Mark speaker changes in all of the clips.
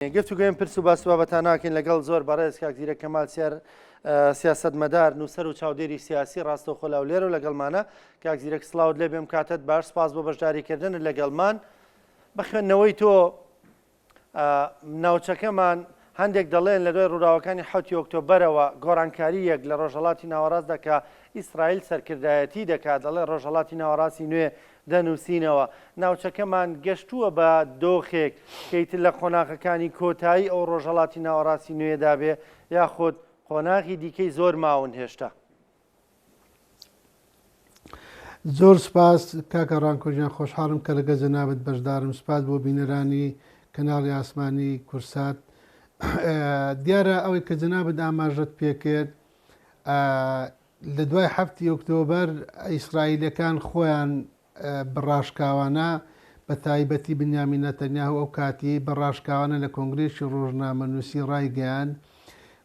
Speaker 1: گفتوگۆی ئەم پرس و باس و بابەتانە ئەکەین لەگەڵ زۆر بەڕێز کاک زیرەک کەمال سیار سیاسەتمەدار نووسەر و چاودێری سیاسی ڕاستەوخۆ لە هەولێر و لەگەڵمانە. کاک زیرەک سڵاوت لێ بێم کاتت باش سپاس بۆ بەشداریکردنت لەگەڵمان. بە خوێندنەوەی تۆ ناوچەکەمان هەندێک دەڵێن لە دوای ڕووداوەکانی حەوتی ئۆکتۆبەرەوە گۆڕانکارییەک لە ڕۆژهەڵاتی ناوەڕاستدا کە ئیسرائیل سەرکردایەتی دەکات دەڵێ ڕۆژهەڵاتی ناوەڕاستی نوێ دەنووسینەوە. ناوچەکەمان گەشتووە بە دۆخێک کە ئیتر لە قۆناغەکانی کۆتایی ئەو ڕۆژهەڵاتی ناوەڕاستی نوێیەدا بێ یاخود قۆناغی دیکەی زۆر ماون هێشتا.
Speaker 2: زۆر سپاس کاکە ڕانکۆ گیان خۆشحاڵم کە لەگەل جەنابت بەشدارم سپاس بۆ بینەرانی کەناڵی ئاسمانی کورسات دیارە ئەوەی کە جەنابت ئاماژەت پێکرد لە دوای حەفتی ئۆکتۆبەر ئیسرائیلەکان خۆیان بە ڕاشکاوانە بە تایبەتی بنیامین نەتەنیاهو ئەو کاتی بە ڕاشکاوانە لە کۆنگرەیەکی ڕۆژنامەنووسی ڕایگەیاند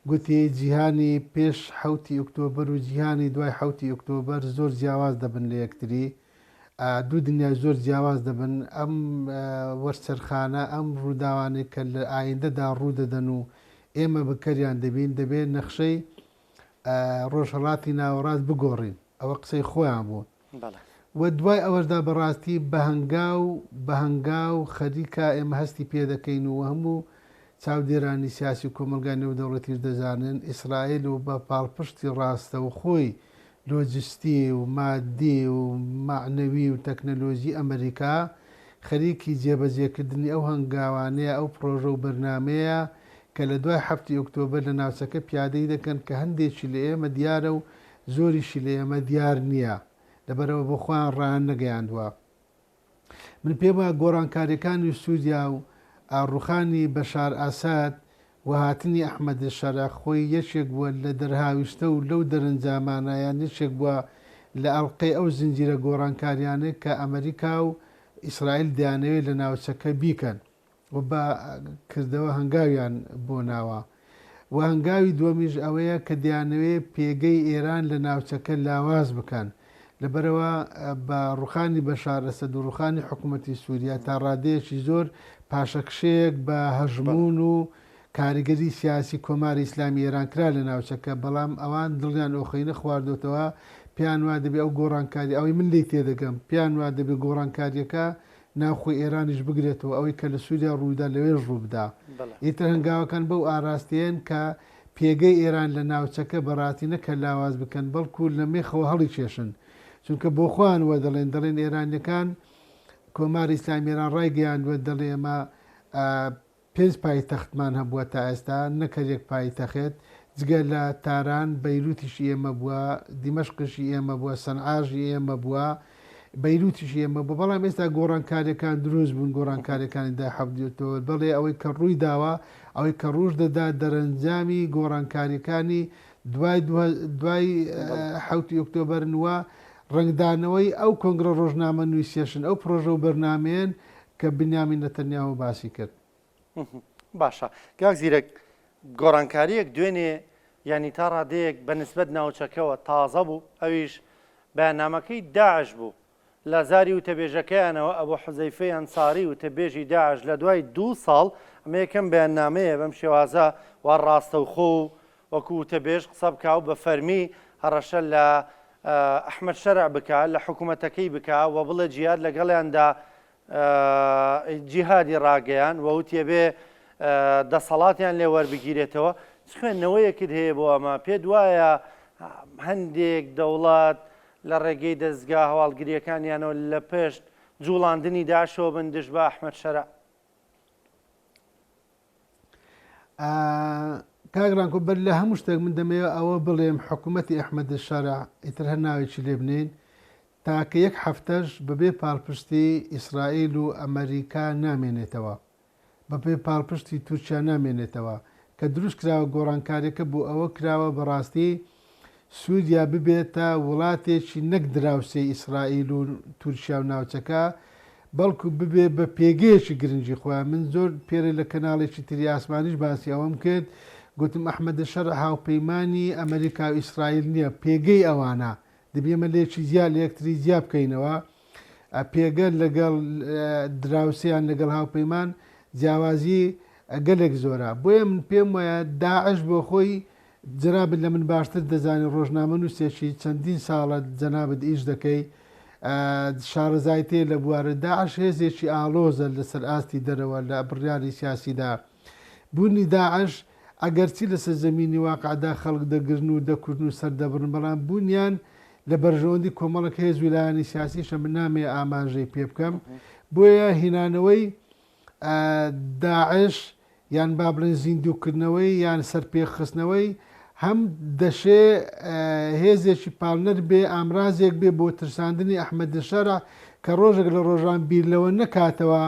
Speaker 2: گوتی جیهانی پێش حەوتی ئۆکتۆبەر و جیهانی دوای حەوتی ئۆکتۆبەر زۆر جیاواز دەبن لە یەکتری دوو دنیای زۆر جیاواز دەبن ئەم وەرچەرخانە ئەم ڕووداوانەی کە لە ئایندەدا ڕوو دەدەن و ئێمە بکەریان دەبین دەبێت نەخشەی ڕۆژهەڵاتی ناوەڕاست بگۆڕین ئەوە قسەی خۆیان بوو و دوای ئەوەشدا بەڕاستی بە هەنگاو بە هەنگاو خەریکە ئێمە هەستی پێ دەکەین و هەموو چاودێرانی سیاسی و کۆمەڵگای نێودەوڵەتیش دەزانن ئیسرائیل و بە پاڵپشتی ڕاستەوخۆی لۆجستی و مادی و مەعنەوی و تەکنەلۆژی ئەمریکا خەریکی جێبەجێکردنی ئەو هەنگاوانەیە ئەو پڕۆژە و بەرنامەیە کە لە دوای حەفتی ئۆکتۆبەر لە ناوچەکە پیادەی دەکەن کە هەندێکی لە ئێمە دیارە و زۆریشی لە ئێمە دیار نییە لەبەرئەوە بۆ خۆیان ڕایان نەگەیاندووە. من پێم وایە گۆڕانکارییەکانی سووریا و ڕووخانی بەشار ئەسەد و هاتنی ئەحمەد شەرع خۆی یەکێک بووە لە دەرهاویشتە و لەو دەرەنجامانە یان یەکێک بووە لە ئەڵقەی ئەو زنجیرە گۆڕانکارییانەی کە ئەمەریکا و ئیسرائیل دەیانەوێت لە ناوچەکە بیکەن. و بە کردەوە هەنگاویان بۆ ناوە و هەنگاوی دووەمیش ئەوەیە کە دەیانەوێ پێگەی ئێران لە ناوچەکە لاواز بکەن لەبەرئەوە بە ڕوخانی بەشار ئەسەد و ڕوخانی حکومەتی سوریا تا ڕادەیەکی زۆر پاشەکشەیەک بە هەژموون و کاریگەری سیاسی کۆماری ئیسلامی ئێران کرا لە ناوچەکە بەڵام ئەوان دڵیان ئۆخەی نەخواردۆتەوە پێیان وا دەبێ ئەو گۆڕانکاری ئەوەی من لێی تێدەگەم پێیان وا دەبێ گۆڕانکاریەکە ناوخۆی ئێرانیش بگرێتەوە، ئەوەی کە لە سووریا ڕوویدا لەوێش ڕووبدا. ئیتر هەنگاوەکان بەو ئاراستەیەن کە پێگەی ئێران لە ناوچەکە بە ڕاستی نەک هەر لاواز بکەن، بەڵکو لە مێخەوە هەڵیکێشن. چونکە بۆخۆیان وا دەڵێن، دەڵێن ئێرانییەکان، کۆماری ئیسلامی ئێران ڕایگەیاندووە دەڵێ ئێمە پێنج پایتەختمان هەبووە تا ئێستا، نەک هەر یەک پایتەخت، جگە لە تاران، بەیروتیش ئی ئێمە بووە، دیمەشقیش ئی ئێمە بووە، سەنعاش ئی ئێمە بووە، بەیروتیش ئی ئێمە بووە، بەڵام ئێستا گۆڕانکارییەکان دروست بوون، گۆڕانکارییەکانی دوای حەفتی ئۆکتۆبەر، بەڵێ ئەوەی کە ڕووی داوە، ئەوەی کە ڕووش دەدا دەرەنجامی گۆڕانکارییەکانی دوای دوای حەوتی ئۆکتۆبەرن و ڕەنگدانەوەی ئەو کۆنگرە ڕۆژنامەنووسییەشن، ئەو پڕۆژە و بەرنامەیەن کە بنیامین نەتەنیاهۆ باسی کرد.
Speaker 1: باشە کاک زیرەک گۆڕانکاریەک دوێنێ یانی تا ڕادەیەک بە نسبەت ناوچەکەوە تازە بوو ئەویش بەیاننامەکەی داعش بوو لە زاری وتەبێژەکەیانەوە ئەبو حوزەیفەی ئەنساری وتەبێژی داعش لە دوای دوو ساڵ ئەمە یەکەم بەیاننامەیە بەم شێوازە وا ڕاستەوخۆ و وەکو وتەبێژ قسە بکا و بە فەرمی هەڕەشە لە ئەحمەد شەرع بکا، لە حکومەتەکەی بکا و بڵێ جیهاد لەگەڵیاندا جیهادی ڕاگەیان و وتی ئەبێ دەسەڵاتیان لێ وەربگیرێتەوە. چ خوێندنەوەیەکت هەیە بۆ ئەمە؟ پێت وایە هەندێک دەوڵەت لە ڕێگەی دەزگا هەواڵگرییەکانیانەوە لە پشت جوڵاندنی داعشەوە بن دژ بە ئەحمەد شەرع؟
Speaker 2: کاک ڕانکۆ بەر لە هەموو شتێک من دەمەوێت ئەوە بڵێم حکوومەتی ئەحمەد شەرع ئیتر هەر ناوێکی لێ بنێین تاکە یەک هەفتەش بەبێ پاڵپشتی ئیسرائیل و ئەمریکا نامێنێتەوە بەبێ پاڵپشتی تورکیا نامێنێتەوە کە دروست کراوە گۆڕانکاریەکە بۆ ئەوە کراوە بەڕاستی سووریا ببێتە وڵاتێکی نەک دراوسێی ئیسرائیل و تورکیا و ناوچەکە، بەڵکو ببێ بە پێگەیەکی گرنگی خۆیان. من زۆر پێرێ لە کەناڵێکی تری ئاسمانیش باسی ئەوەم کرد، گوتم ئەحمەد شەرع هاوپەیمانی ئەمریکا و ئیسرائیل نییە، پێگەی ئەوانە. دەبی ئێمە لێکی جیا لە یەکتری جیا بکەینەوە. پێگە لەگەڵ دراوسێ یان لەگەڵ هاوپەیمان جیاوازی. گەلێک زۆرە. بۆیە من پێم وایە داعش بۆ خۆی جەنابت لە من باشتر دەزانی ڕۆژنامەنووسێکی چەندین ساڵە جەنابت ئیش دەکەی شارەزایت هەیە لە بوارە داعش هێزێکی ئاڵۆزە لەسەر ئاستی دەرەوە لە بڕیاری سیاسیدا بوونی داعش ئەگەرچی لەسەر زەمینی واقعدا خەڵک دەگرن و دەکوژن و سەردەبڕن بەڵام بوونیان لە بەرژەوەندی کۆمەڵێک هێز و لایەنی سیاسیشە من نامەوێ ئاماژەی پێ بکەم بۆیە هینانەوەی داعش یان با بڵێین زیندووکردنەوەی یان سەرپێخستنەوەی هەم دەشێ هێزێکی پاڵنەر بێ، ئامرازێک بێ بۆ ترساندنی ئەحمەد شەرع کە ڕۆژێک لە ڕۆژان بیر لەوە نەکاتەوە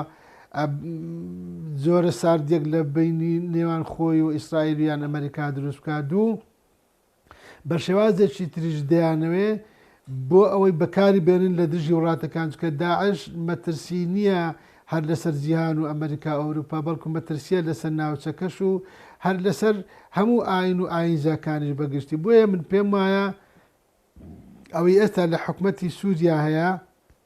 Speaker 2: جۆرە ساردییەک لە بەینی نێوان خۆی و ئیسرائیل یان ئەمەریکا دروست بکات. دوو. بە شێوازێکی تریش دەیانەوێ بۆ ئەوەی بەکاری بێنن لە دژی وڵاتەکان چونکە داعش مەترسی نییە هەر لەسەر جیهان و ئەمریکا و ئەوروپا بەڵکو مەترسیە لەسەر ناوچەکەش و هەر لەسەر هەموو ئاین و ئاینزاکانیش بەگشتی بۆیە من پێم وایە ئەوەی ئێستا لە حکومەتی سووریا هەیە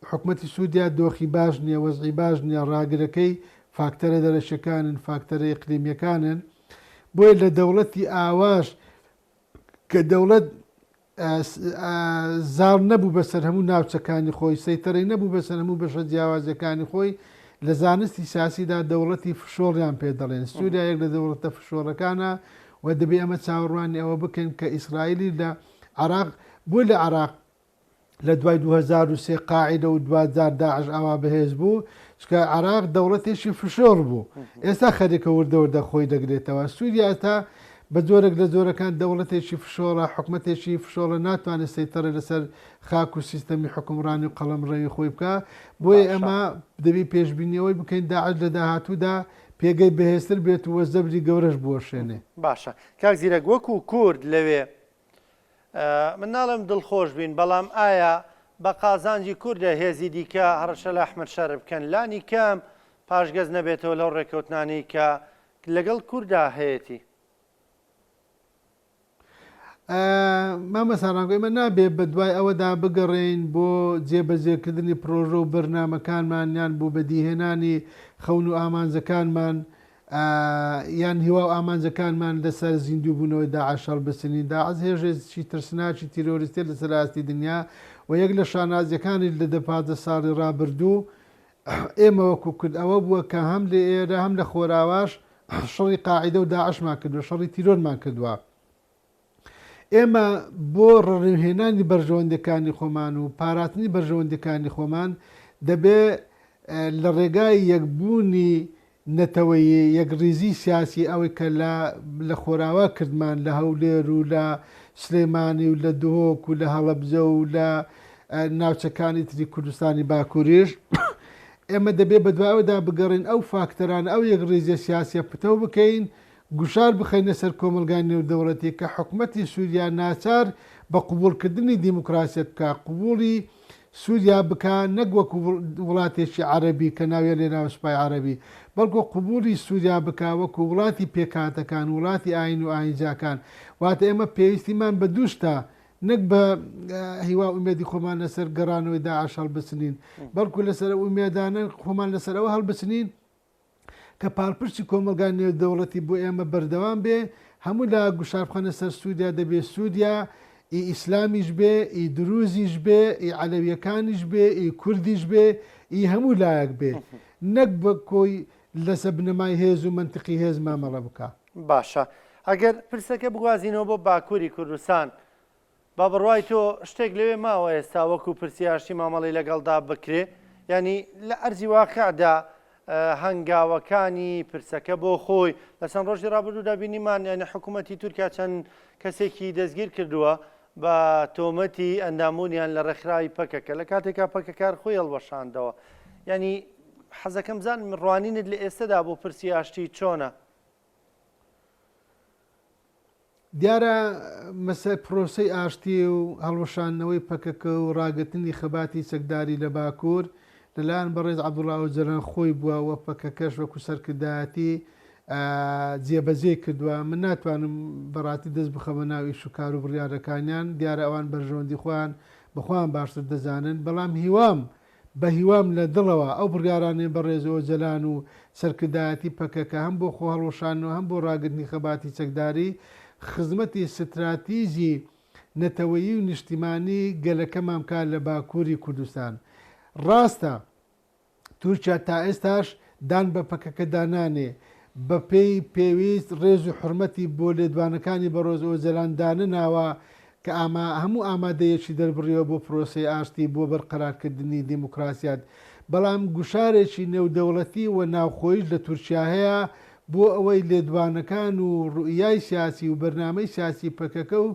Speaker 2: حکومەتی سووریا دۆخی باش نییە وەزعی باش نییە ڕاگرەکەی فاکتەرە دەرەکیەکانن فاکتەرە ئیقلیمیەکانن بۆیە لە دەوڵەتی ئاواش کە دەوڵەت زاڵ نەبوو بەسەر هەموو ناوچەکانی خۆی، سەیتەرەی نەبوو بەسەر هەموو بەشە جیاوازەکانی خۆی، لە زانستی سیاسیدا دەوڵەتی فشۆڵیان پێ دەڵێن. سووریا یەک لە دەوڵەتە فشۆڵەکانە و دەبێ ئەمە چاوەڕوانی ئەوە بکەین کە ئیسرائیلی لە عێراق بۆ لە عێراق لە دوای 2003 قاعیدە و دواجار داعش ئاوا بەهێز بوو، چونکە عێراق دەوڵەتێکی فشۆڵ بوو، ئێستا خەریکە وردە وردە خۆی دەگرێتەوە. سووریا ئێستا بە جۆرێک لە جۆرەکان دەوڵەتێکی فشۆڵە، حکومەتێکی فشۆڵە، ناتوانێت سەیتەرە لەسەر خاک و سیستەمی حوکمڕانی و قەڵەمڕەوی خۆی بکا، بۆیە
Speaker 1: باشە.
Speaker 2: ئێمە دەبی پێشبینی ئەوەی بکەین داعش لە داهاتوودا پێگەی بەهێزتر بێت و زەبری گەورەش بوەشێنێ.
Speaker 1: باشە کاک زیرەک وەکو کورد لەوێ من ناڵێم دڵخۆش بین، بەڵام ئایا بە قازانجی کوردە هێزی دیکە هەڕەشە لە ئەحمەد شەرع بکەن، لانی کەم پاشگەز نەبێتەوە لەو ڕێککەوتنانەی کە لەگەڵ کوردا هەیەتی؟
Speaker 2: مامۆستا ڕانکۆ، ئێمە نابێ بەدوای ئەوەدا بگەڕێین بۆ جێبەجێکردنی پڕۆژە و بەرنامەکانمان یان بۆ بەدیهێنانی خەون و ئامانجەکانمان یان هیوا و ئامانجەکانمان لەسەر زیندووبوونەوەی داعش هەڵبچنین. داعش هێژێکی ترسناکی تیرۆریستیە لەسەر ئاستی دنیا و یەک لە شانازیەکانی لە دە 15 ساڵی ڕابردوو ئێمە وەکو کورد ئەوە بووە کە هەم لە ئێرە هەم لە خۆراواش شەڕی قاعیدە و داعشمان کردووە، شەڕی تیرۆرمان کردووە. ئێمە بۆ ڕەڕیوهێنانی بەرژەوەندیەکانی خۆمان و پاراستنی بەرژەوەندیەکانی خۆمان دەبێ لە ڕێگای یەکبوونی نەتەوەیی، یەکڕیزی سیاسی ئەوەی کە لە لە خۆراوا کردمان لە هەولێر و لە سلێمانی و لە دهۆک و لە هەڵەبجە و لە ناوچەکانی تری کوردستانی باکووریش ئێمە دەبێ بەدوای ئەودا بگەڕێین ئەو فاکتەرانە ئەو یەکڕیزیە سیاسیە پتەو بکەین گوشار بخەینە سەر کۆمەڵگای نێودەوڵەتی کە حکومەتی سوریا ناچار بە قبوڵکردنی دیموکراسیەت بکا، قبوڵی سوریا بکا نەک وەکو وڵاتێکی عەرەبی کە ناویان لێناوە سوپای عەرەبی، بەڵکو قبوڵی سوریا بکا وەکو وڵاتی پێکهاتەکان، وڵاتی ئایین و ئایینزاکان. واتە ئێمە پێویستیمان بە دوو شتە، نەک بە هیوا و ئومێدی خۆمان لەسەر گەڕانەوەی داعش هەڵبچنین، بەڵکو لەسەر ئەو ئومێدانە خۆمان لەسەر ئەوە هەڵبچنین، کە پاڵپشتی کۆمەڵگای نێودەوڵەتی بۆ ئێمە بەردەوام بێ، هەموو لا گوشار بخەنە سەر سووریا، دەبێ سووریا ئی ئیسلامیش بێ، ئی دروزیش بێ، ئی عەلەوییەکانیش بێ، ئی کوردیش بێ، ئی هەموو لایەک بێ، نەک بە کۆی لەسە بنەمای هێز و مەنتقی هێز مامەڵە بکا.
Speaker 1: باشە ئەگەر پرسەکە بگوازینەوە بۆ باکووری کوردستان، بە بڕوای تۆ شتێک لەوێ ماوە ئێستا وەکو پرسی ئاشتی مامەڵەی لەگەڵدا بکرێ؟ یانی لە ئەرزی واقعدا هەنگاوەکانی پرسەکە بۆ خۆی لە چەند ڕۆژی ڕابردوودا بینیمان یانی حکوومەتی تورکیا چەند کەسێکی دەستگیر کردووە بە تۆمەتی ئەندامبوونیان لە ڕێکخراوی پەکەکە لە کاتێکا پەکەکە هەر خۆی هەڵوەشاندەوە یانی حەزەکەم بزانم ڕوانینت لە ئێستەدا بۆ پرسی ئاشتی چۆنە؟
Speaker 2: دیارە مەسە پرۆسەی ئاشتی و هەڵوەشاندنەوەی پەکەکە و ڕاگرتنی خەباتی چەکداری لە باکوور لەلایەن بەڕێز عەبدوڵا ئۆجەلان خۆی بووە و پەکەکەش وەکو سەرکردایەتی جێبەجێی کردووە. من ناتوانم بەڕاستی دەست بخەمە ناو ئیش و کار و بڕیارەکانیان، دیارە ئەوان بەرژەوەندی خۆیان بە خۆیان باشتر دەزانن، بەڵام هیوام. بە هیوام لە دڵەوە ئەو بڕیارانەی بەڕێز ئۆجەلان و سەرکردایەتی پەکەکە هەم بۆ خۆهەڵوەشاندنەوە هەم بۆ ڕاگرتنی خەباتی چەکداری خزمەتی ستراتیجی نەتەوەیی و نیشتیمانی گەلەکەمان بکات لە باکووری کوردستان. ڕاستە تورکیا تا ئێستاش دان بە پەکەکەدا نانێ، بە پێی پێویست ڕێز و حورمەتی بۆ لێدوانەکانی بەڕێز ئۆجەلان دانەناوە کە ئاما هەموو ئامادەیەکی دەربڕیوە بۆ پرۆسەی ئاشتی بۆ بەرقەرارکردنی دیموکراسیات، بەڵام گوشارێکی نێودەوڵەتی و ناوخۆیش لە تورکیا هەیە بۆ ئەوەی لێدوانەکان و ڕوئیای سیاسی و بەرنامەی سیاسی پەکەکە و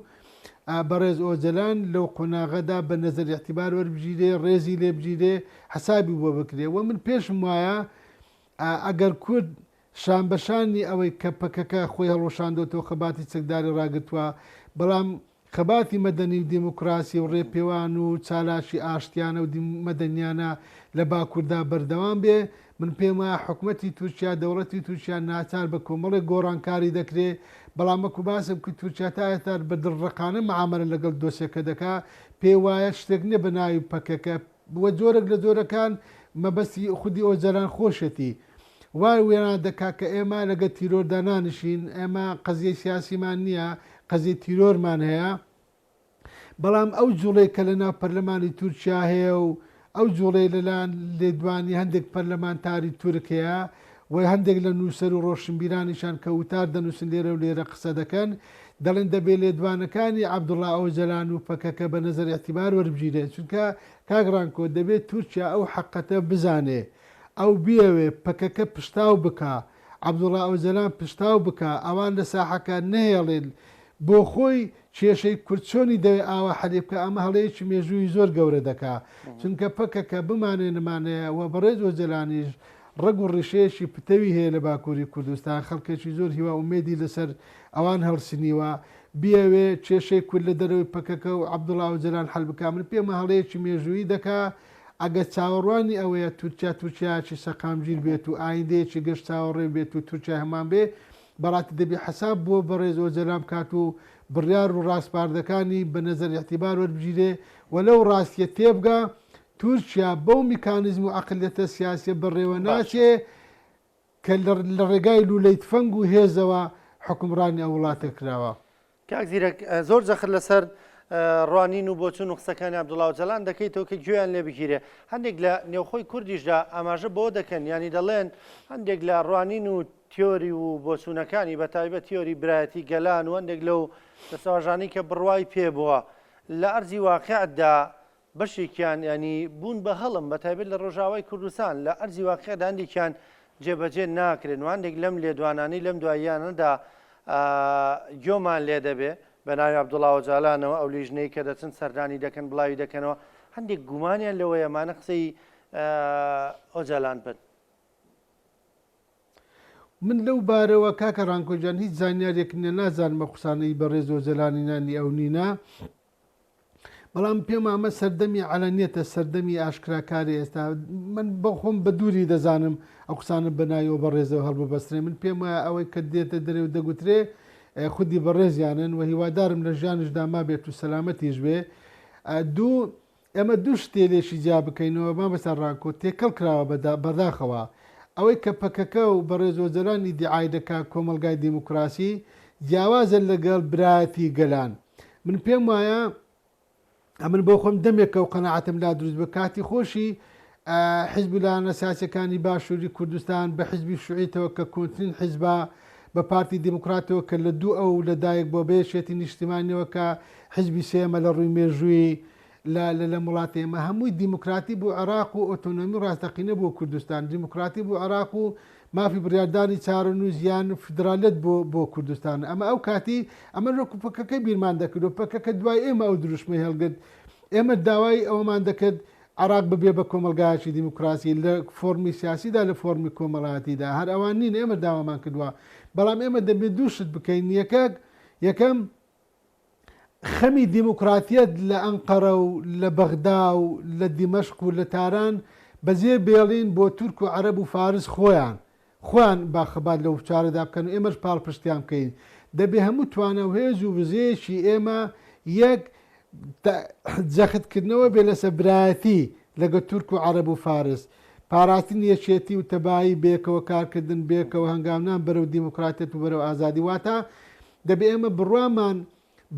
Speaker 2: بەڕێز ئۆجەلان لەو قۆناغەدا بە نەزەر ئیعتیبار وەربگیرێ، ڕێزی لێ بگیرێ، حەسابی بۆ بکرێ و من پێشم وایە ئەگەر کورد شانبەشانی ئەوەی کە پەکەکە خۆی هەڵوەشاندۆتەوە خەباتی چەکداری ڕاگرتووە، بەڵام خەباتی مەدەنی و دێموکراسی و ڕێپێوان و چالاکی ئاشتیانە و مەدەنیانە لە باکووردا بەردەوام بێ، من پێم وایە حکومەتی تورکیا، دەوڵەتی تورکیا ناچار بە کۆمەڵێک گۆڕانکاری دەکرێ، بەڵام وەکو باسم کرد تورکیا تا ئێستا بە دڵڕەقانە مەعامەلە لەگەڵ دۆسیەکە دەکا، پێی وایە شتێک نیە بە ناوی پەکەکە و جۆرێک لە جۆرەکان مەبەستی خودی ئۆجەلان خۆشیەتی وا وێنا دەکا کە ئێمە لەگەڵ تیرۆردا نانیشین، ئێمە قەزیەی سیاسیمان نیە، قەزیەی تیرۆرمان هەیە. بەڵام ئەو جوڵەی کە لەناو پەرلەمانی تورکیا هەیە و ئەو جوڵەی لەلایەن لێدوانی هەندێک پەرلەمانتاری تورک هەیە و هەندێک لە نووسەر و ڕۆشنبیرانیشان کە وتار دەنووسن لێرە و لێرە قسە دەکەن دەڵێن دەبێ لێدوانەکانی عەبدوڵا ئۆجەلان و پەکەکە بە نەزەر ئیعتیبار وەربگیرێن چونکە کاک ڕانکۆ دەبێ تورکیا ئەو حەقەتە بزانێ ئەو بیەوێ پەکەکە پشتاو بکا عەبدوڵا ئۆجەلان پشتاو بکا ئەوان لە ساحەکە نەهێڵێن بۆ خۆی کێشەی کورد چۆنی دەوێ ئاوا حەلی بکا ئەمە هەڵەیەکی مێژوویی زۆر گەورە دەکا چونکە پەکەکە بمانێ نمانێ و بەڕێز ئۆجەلانیش ڕەگ و ڕیشەیەکی پتەوی هەیە لە باکووری کوردستان خەڵکێکی زۆر هیوا ئومێدی لەسەر ئەوان هەڵچنیوە بیەوێ کێشەی کورد لە دەرەوەی پەکەکە و عەبدوڵا ئۆجەلان حەل بکا من پێمە هەڵەیەکی مێژوویی دەکا ئەگەر چاوەڕوانی ئەوەیە تورکیا تورکیایەکی سەقامگیر بێت و ئایندەیەکی گەش چاوەڕێ بێت و تورکیای هەمان بێ بەڕاستی دەبی حەساب بۆ بەڕێز ئۆجەلان بکات و بڕیار و ڕاسپاردەکانی بە نەزەر ئیعتیبار وەربگیرێ و لەو ڕاستیە تێبگا تورکیا بەو میکانیزم و عەقلیەتە سیاسیە بەڕێوە
Speaker 1: باشە.
Speaker 2: ناچێ کە لە ڕێگای لولەی تفەنگ و هێزەوە حوکمڕانی ئەو وڵاتە کراوە.
Speaker 1: کاک زیرەک زۆر جەخت لەسەر ڕوانین و بۆچون و قسەکانی عەبدوڵا ئۆجالان دەکەیتەوە کە گوێیان لێ بگیرێ هەندێک لە نێوخۆی کوردیشدا ئاماژە بەوە دەکەن یانی دەڵێن هەندێک لە ڕوانین و تیۆری و بۆچوونەکانی بە تایبەت تیۆری برایەتی گەلان و هەندێک لەو دەستەواژانەی کە بڕوای پێ بووە لە ئەرزی واقعدا بەشێکیان یانی بوون بە هەڵم بە تایبەت لە ڕۆژاوای کوردستان لە ئەرزی واقعدا هەندێکیان جێبەجێ ناکرێن و هەندێک لەم لێدوانانەی لەم دواییانەدا گۆمان لێ دەبێ بە ناوی عەبدوڵا ئۆجالانەوە ئەو لیژنەی کە دەچن سەردانی دەکەن بڵاوی دەکەنەوە هەندێک گومانیان لەوەیە مانە قسەی ئۆجالان بن.
Speaker 2: من لەو بارەوە کاکە ڕانکۆ گیان هیچ زانیاریەکم نیە نازانم ئەو قسانەی بەڕێز ئۆجەلانی نانی ئەو نینە بەڵام پێم ئەمە سەردەمی عەلەنیەتە سەردەمی ئاشکراکاری ئێستا من بۆ خۆم بە دووری دەزانم ئەو قسانە بە ناوی ئەو بەڕێزەوە هەڵببەسترێ من پێم وایە ئەوەی کە دێتە دەرێ و دەگوترێ خودی بەڕێزیانن و هیوادارم لە ژیانیشدا مابێت و سەلامەتیش بێ دوو ئێمە دوو شتێ لێشی جیا بکەینەوە مامۆستا ڕانکۆ تێکەڵ کراوە بەداخەوە ئەوەی کە پەکەکە و بەڕێز ئۆجەلان ئیدیعای دەکا کۆمەڵگای دیموکراسی جیاوازە لەگەڵ برایەتی گەلان من پێم وایە ئەمن بۆ خۆم دەمێکە و قەناعەتم لا دروست بوو کاتی خۆشی حیزب و لایەنە سیاسیەکانی باشووری کوردستان بە حیزبی شوعیتەوە کە کۆنترین حیزبە بە پارتی دیموکراتەوە کە لە دوو ئەو لە دایک بۆ بە یەکێتی نیشتیمانیەوە کە حیزبی سێیەمە لە ڕووی مێژوویی لە لە لەم وڵاتە ئێمە هەمووی دیموکراتی بۆ عێراق و ئۆتۆنۆمی ڕاستەقینە بۆ کوردستان دیموکراتی بۆ عێراق و مافی بڕیاردانی چارەنووس یان فیدرالیەت بۆ بۆ کوردستان ئەمە ئەو کاتی ئەمە وەکو پەکەکە بیرمان دەکرد و پەکەکە دوای ئێمە ئەو دروشمەی هەڵگرت ئێمە داوای ئەوەمان دەکرد عێراق ببێ بە کۆمەڵگایەکی دیموکراسی لە فۆرمی سیاسیدا لە فۆرمی کۆمەڵایەتیدا هەر ئەوان نین ئێمە داوامان کردووە بەڵام ئێمە دەبێت دوو شت بکەین یەکەک یەکەم خەمی دیموکراتیەت لە ئەنقەرە و لە بەغدا و لە دیمەشق و لە تاران بەجێ بێڵین بۆ تورک و عەرەب و فارس خۆیان خۆیان با خەبات لەو چارەدا بکەن و ئێمەش پاڵپشتیان بکەین دەبێ هەموو توانا و هێز و وزەیەکی ئێمە یەک جەختکردنەوە بێ لەسەر برایەتی. لەگە تورک و عەرەب و فارس. پاراستنی یەکێتی و تەبایی، بەیەکەوە کارکردن، بەیەکەوە هەنگاونان بەرەو دیموکراتیەت و بەرەو ئازادی. واتە دەبێ ئێمە بڕوامان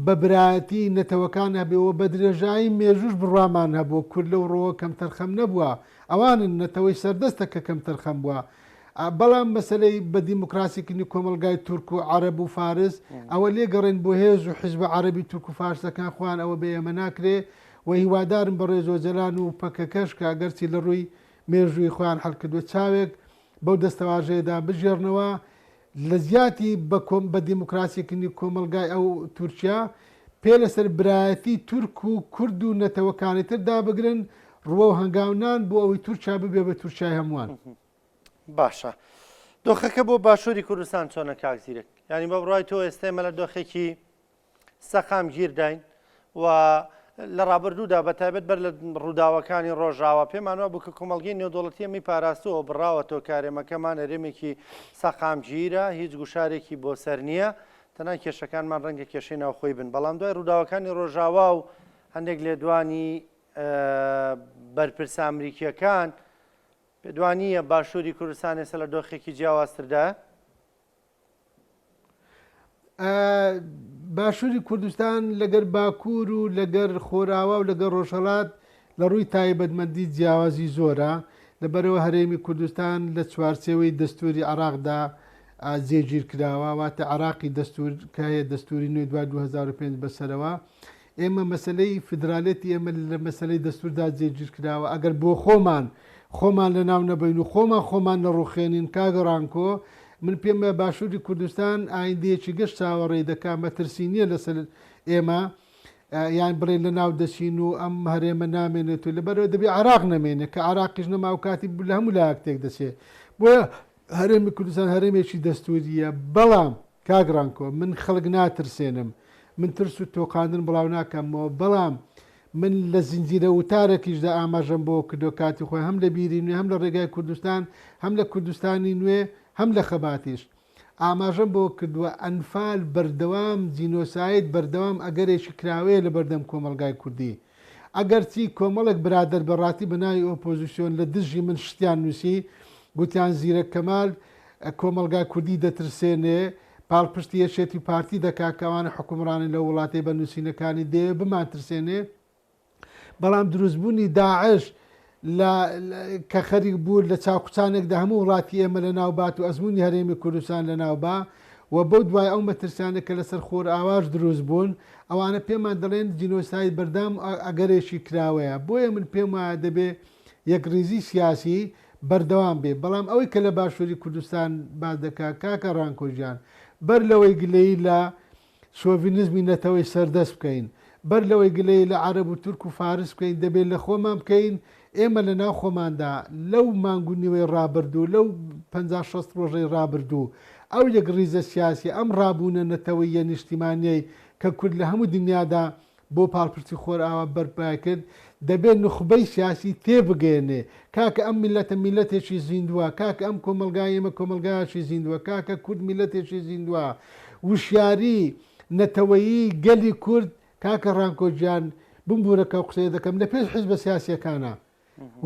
Speaker 2: بە برایەتی نەتەوەکان هەبێ و بە درێژایی مێژووش بڕوامان هەبووە، کورد لەو ڕووەوە کەمتەرخەم نەبووە، ئەوانن نەتەوەی سەردەستە کە کەمتەرخەم بووە. بەڵام مەسەلەی بە دیموکراسیکردنی کۆمەڵگای تورک و عەرەب و فارس، ئەوە لێگەڕێن بۆ هێز و حیزبە عەرەبی تورک و فارسەکان خۆیان ئەوە بە ئێمە ناکرێ و هیوادارم بەڕێز ئۆجەلان و پەکەکەش کە ئەگەرچی لە ڕووی مێژووی خۆیان حەل کردووە چاوێک بەو دەستەواژەیەدا بگێڕنەوە لە جیاتی بە کۆم بە دیموکراسی کردنی کۆمەڵگای ئەو تورکیا پێ لەسەر برایەتی تورک و کورد و نەتەوەکانی تر دابگرن ڕووەو هەنگاو نان بۆ ئەوەی تورکیا ببێ بە تورکیای هەمووان.
Speaker 1: باشە دۆخەکە بۆ باشووری کوردستان چۆنە کاک زیرەک؟ یانی بە بڕوای تۆ ئێستا ئێمە لە دۆخێکی سەقامگیرداین و لە ڕابردوودا بە تایبەت بەر لە ڕووداوەکانی ڕۆژاوا پێمان وابوو کە کۆمەڵگەی نێودەوڵەتی ئەمەی پاراستووە بڕاوەتەوە کە هەرێمەکەمان هەرێمێکی سەقامگیرە هیچ گوشارێکی بۆ سەر نییە تەنها کێشەکانمان ڕەنگە کێشەی ناوخۆی بن بەڵام دوای ڕووداوەکانی ڕۆژاوا و هەندێک لێدوانی بەرپرسە ئەمریکییەکان پێدوانییە باشووری کوردستان ئێستا لە دۆخێکی جیاوازتردایە؟
Speaker 2: باشووری کوردستان لەگەر باکوور و لەگەر خۆراوا و لەگەر ڕۆژهەڵات لە ڕووی تایبەتمەندی جیاوازی زۆرە، لەبەرئەوە هەرێمی کوردستان لە چوارچێوەی دەستووری عێراقدا جێگیر کراوە، واتە عێراقی دەستوور کە هەیە دەستووری نوێی دوای 2005 بەسەرەوە ئێمە مەسەلەی فیدرالێتی ئێمە لە مەسەلەی دەستووردا جێگیر کراوە، ئەگەر بۆ خۆمان خۆمان لەناو نەبەین و خۆمان خۆمان نەڕوخێنین کاک ڕانکۆ، من پێم وایە باشووری کوردستان ئایندەیەکی گەش چاوەڕێی دەکا، مەترسی نییە لەسەر ئێمە یان بڵێن لەناو دەچین و ئەم هەرێمە نامێنێت و لەبەرئەوە دەبێ عێراق نەمێنێ، کە عێراقیش نەما ئەوکاتی لە هەموو لایەک تێک دەچێ. بۆیە هەرێمی کوردستان هەرێمێکی دەستوورییە، بەڵام کاک ڕانکۆ من خەڵک ناترسێنم، من ترس و تۆقاندن بڵاو ناکەمەوە، بەڵام من لە زنجیرە وتارێکیشدا ئاماژەم بەوە کردووە کاتی خۆی هەم لە بیری نوێ هەم لە ڕێگای کوردستان هەم لە کوردستانی نوێ هەم لە خەباتیش ئاماژەم بەوە کردووە ئەنفال بەردەوام جینۆساید بەردەوام ئەگەرێکی کراوەیە لەبەردەم کۆمەڵگای کوردی ئەگەرچی کۆمەڵێک برادەر بە ڕاتی بە ناوی ئۆپۆزیسیۆن لە دژی من شتیان نووسی، گوتیان زیرەک کەمال کۆمەڵگای کوردی دەترسێنێ، پاڵپشتی یەکێتی و پارتی دەکا کە ئەوانە حوکمڕانن لەو وڵاتەی بە نووسینەکانی دەیەوێ بمانترسێنێ، بەڵام دروستبوونی داعش لە کە خەریک بوو لە چاوقوچانێکدا هەموو وڵاتی ئێمە لەناو بات و ئەزموونی هەرێمی کوردستان لەناو با و بەو دوای ئەو مەترسیانە کە لەسەر خۆرئاواش دروست بوون ئەوانە پێمان دەڵێن جینۆساید بەردەام ئەگەرێکی کراوەیە بۆیە من پێم وایە دەبێ یەکڕیزی سیاسی بەردەوام بێ بەڵام ئەوەی کە لە باشووری کوردستان باس دەکا کاکە ڕانکۆ گیان بەر لەوەی گلەیی لە شۆڤینیزمی نەتەوەی سەردەست بکەین، بەر لەوەی گلەیی لە عەرەب و تورک و فارس بکەین، دەبێت لە خۆمان بکەین، ئێمە لە ناو خۆماندا لەو مانگ و نیوەی ڕابردوو، لەو 50 60 ڕۆژەی ڕابردوو، ئەو یەکڕیزە سیاسیە، ئەم ڕابوونە نەتەوەییە نیشتیمانیەی کە کورد لە هەموو دنیادا بۆ پاڵپشتی خۆرئاوا بەرپای کرد، دەبێ نوخبەی سیاسی تێبگەیەنێ کاکە ئەم میللەتە میللەتێکی زیندووە، کاکە ئەم کۆمەڵگای ئێمە کۆمەڵگایەکی زیندووە، کاکە کورد میللەتێکی زیندووە، وشیاری نەتەوەیی گەلی کورد کاکە ڕانکۆ گیان بمبورە کە ئەو قسەیە دەکەم لە پێش حیزبە سیاسیەکانە.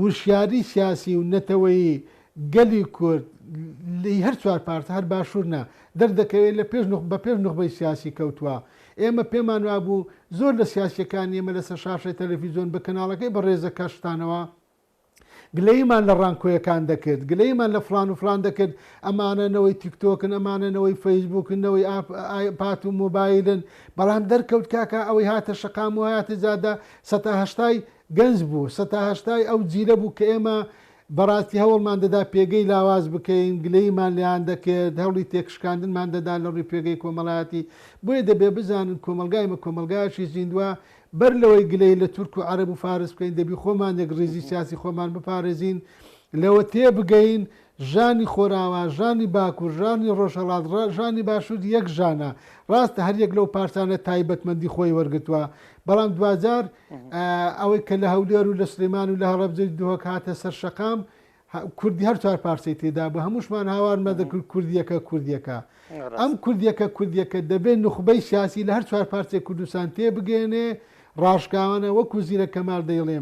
Speaker 2: وشیاری سیاسی و نەتەوەیی گەلی کورد ی هەر چوار پارچە، هەر باشوور نا، دەردەکەوێت لە پێش بە پێش نوخبەی سیاسی کەوتووە. ئێمە پێمان وابوو زۆر لە سیاسییەکانی ئێمە لەسەر شاشەی تەلەفیزیۆن بە کەناڵەکەی بەڕێزەکەشتانەوە گلەییمان لە ڕانکۆیەکان دەکرد، گلەییمان لە فڵان و فڵان دەکرد، ئەمانە نەوەی تیکتۆکن، ئەمانە نەوەی فەیسبووکن، نەوەی ئایپاد و مۆبایلن، بەڵام دەرکەوت کاکە ئەوەی هاتە شەقام و هاتە جادە سەتا هەشتای گەنج بوو، سەتا هەشتای ئەو جیلە بوو کە ئێمە بەڕاستی هەوڵمان دەدا پێگەی لاواز بکەین، گلەییمان لێیان دەکرد، هەوڵی تێکشکاندنمان دەدا لە ڕووی پێگەی کۆمەڵایەتی. بۆیە دەبێ بزانن کۆمەڵگای ئێمە کۆمەڵگایەکی زیندووە، بەر لەوەی گلەیی لە تورک و عەرەب و فارس بکەین، دەبی خۆمان یەکڕیزی سیاسی خۆمان بپارێزین، لەوە تێبگەین ژانی خۆراوا، ژانی باکوور، ژانی ڕۆژهەڵات، ژانی باشوور یەک ژانە. ڕاستە هەر یەک لەو پارچانە تایبەتمەندی خۆی وەرگرتووە، بەڵام دواجار ئەوەی کە لە هەولێر و لە سلێمان و لە هەڵەبجەی دهۆک هاتە سەر شەقام، کوردی هەر چوار پارچەی تێدا بوو، هەمووشمان هاوارمان دەکرد کوردییەکە کوردییەکە. ئەم کوردییەکە کوردییەکە دەبێ نوخبەی سیاسی لە هەر چوار پارچەی کوردستان تێبگەیەنێ، ڕاشکاوانە وەکوو زیرەک کەمال دەیڵێ.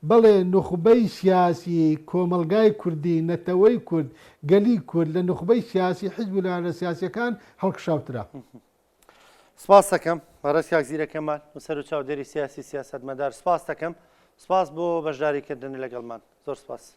Speaker 2: بەڵێ نوخبەی سیاسی کۆمەڵگای کوردی، نەتەوەی کورد، گەلی کورد لە نوخبەی سیاسی حیزب و لایەنە سیاسیەکان هەڵکشاوترە.
Speaker 1: سپاست دەکەم بەڕێز کاک زیرەک کەمال، نووسەر و چاودێری سیاسی سیاسەتمەدار سپاست دەکەم. سپاس بۆ بەشداری کردنت لەگەڵمان. زۆر سپاس.